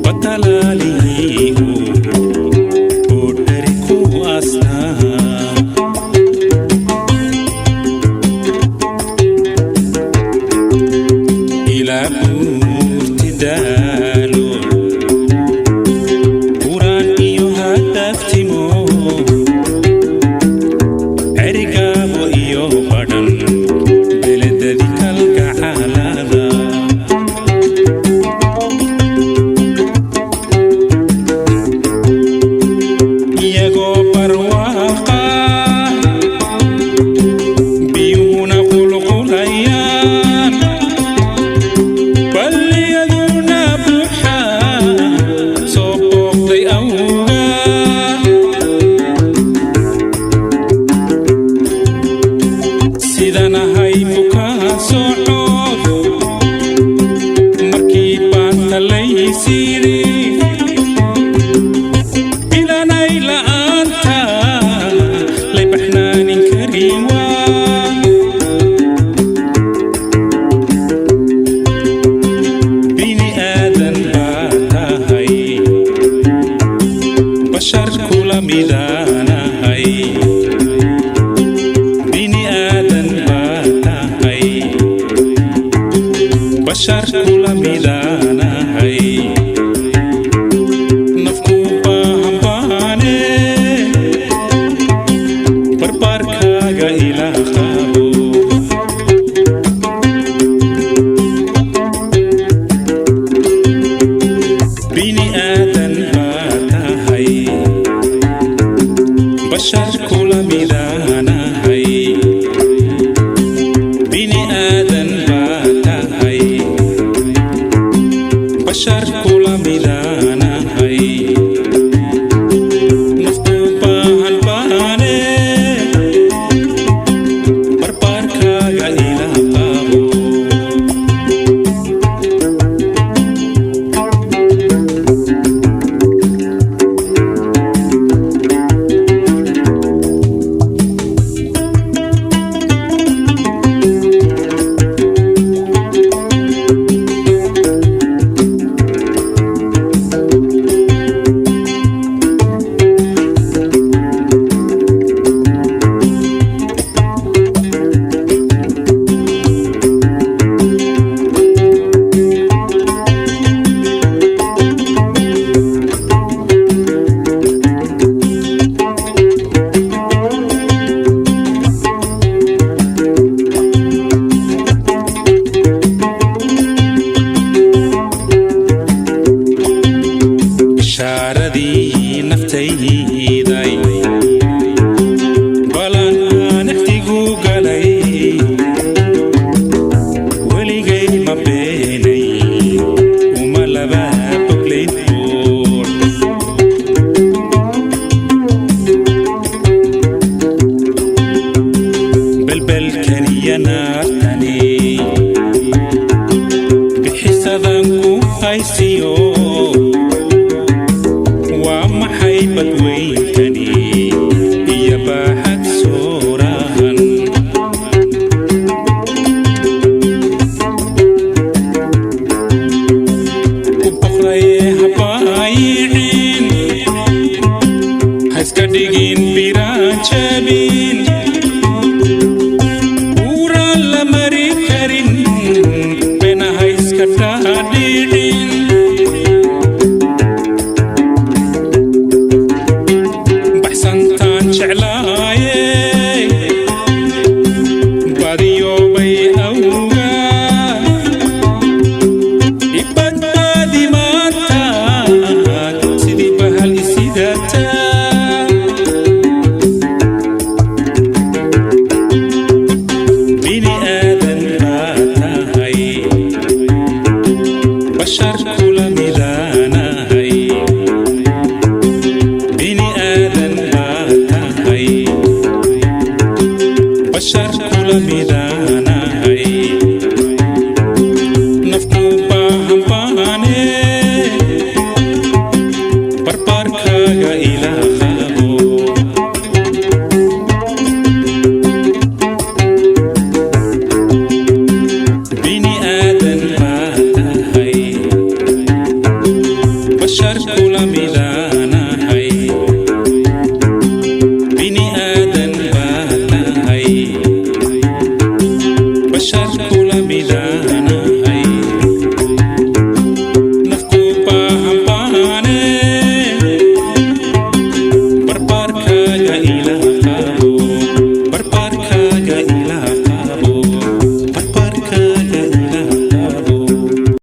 Batalaalihii boodhari ku asnaa. Ilaa buurti daalo, buraan iyo hadaftimo, cerigaabo iyo badhan, beledadi kalgacalada. Iyagoo barwaaqa, biyuhuna qulqulayaan, balliyaduna buuxaa, soo booqday awga. Sidanahay bukaan socod, markii baan talaysiidhi, ilanay la'aanta lay baxnaanin karin waa. Bini aadan baa tahay, bashar kula midaanahay. Bini aadan baa tahay, bashar kula midaanahay. Nafku baahan baane, barbaarkaaga ila qabo. Bini aadan baa tahay, bashar kula midaanahay. Bini aadan baa tahay, bashar kula midaanahay. Nafku baahan baane, barbaarkaaga ila qabo. Bishaaradii naftayday, balan aan ixtigu galay, weligay ma beenay, uma laba boglayn buur. Belbelkaniyo naartani bixisadan ku haysiyo, waa maxay badweyntani iyo baaxad soorahan? Ku boqraye habaayicin, haiska dhigin biraan jabin, buuraan la mari karin, bena haiska dhaadhicin. Baxsantaan jeclaaye, badiyoobay awga, ibadbaadi maanta, sidii bahal isidata. Bini aadan baa tahay, bashar